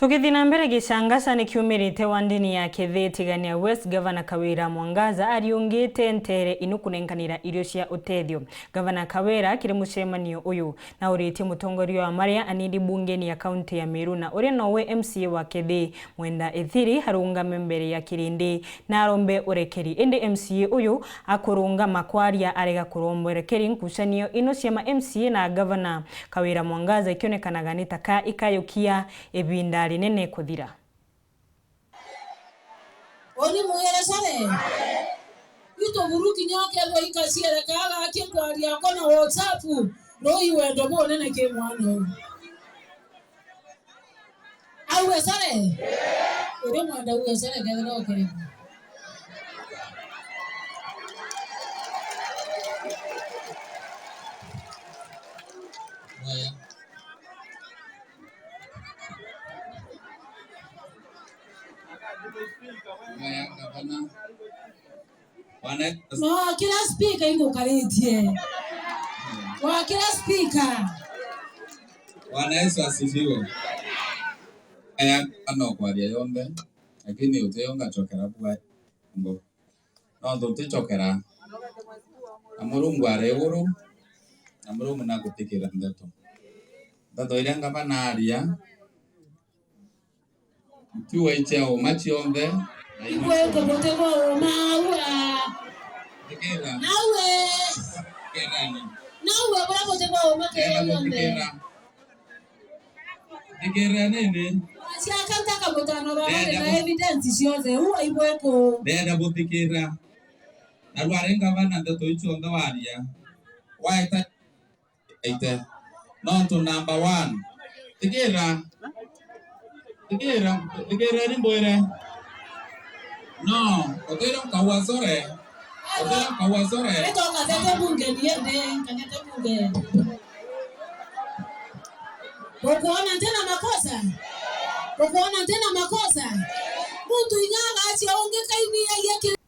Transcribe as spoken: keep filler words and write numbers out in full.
Tugithi na mbere, gicangasa ni kiumirite wandini ya Kithe Tigania West, Gavana Kawira Mwangaza ariungite ntere inu kunenkanira irio cia utethio. Gavana Kawira kiri mucemanio uyu nauritie mutongoria wa maria anini bungeni ya kaunti ya Meru na uria nowe M C A wa Kithe, Mwenda Ithiri, arungame mbere ya kirindi na arombe urekeri. Indi M C A uyu akurungama kwaria arega kuromba urekeri. Nkucanio ino cia ma M C A na gavana Kawira Mwangaza ikionekanaga ni taka ikayukia ibinda rinene kuthira. Uni mwire care. Itu buru kinya kethwa ikaciere kaga akie kwaria ako na WhatsApp. Rui wendo bunene ki mwana uyu. Auge care. Uri mwenda uge care kethira ukireka. Haya. Haya, gavana. Bwana Yesu. No, kila speaker ingukaritie. Kwa kila speaker. Bwana Yesu asifiwe. Haya, ano kwaria yonthe, lakini uteo ngachokera bwa ngo. Nontu ntichokera. Na Murungu ari iguru, na Murungu nagutikira ndeto. Ndeto iria ngavana aria, ntiuga icia uma cionthe, na imwe. Igwete buti bwa uma, aua. Thikira. Nawe. Thikirani. Nawe bura buti bwa uma. Ndenda kiri yonthe. Guthikira. Thikira nini. Ciaka ntaka mutano baba. Ndenda na gu- evidence cionthe. Uu aibweku. Ndenda guthikira. Na rwari ngavana ndeto icio nthe waria. Waeta ite. Nontu number one. Thikira. Thikira. Thikira ni mbwire. No, utwire nkaua sore. Utwire nkaua sore. Nitoka tete bunge niende, kanyete bunge. Ukuona tena makosa? Ukuona tena makosa? Muntu inya agacia ungi kaini agia ki-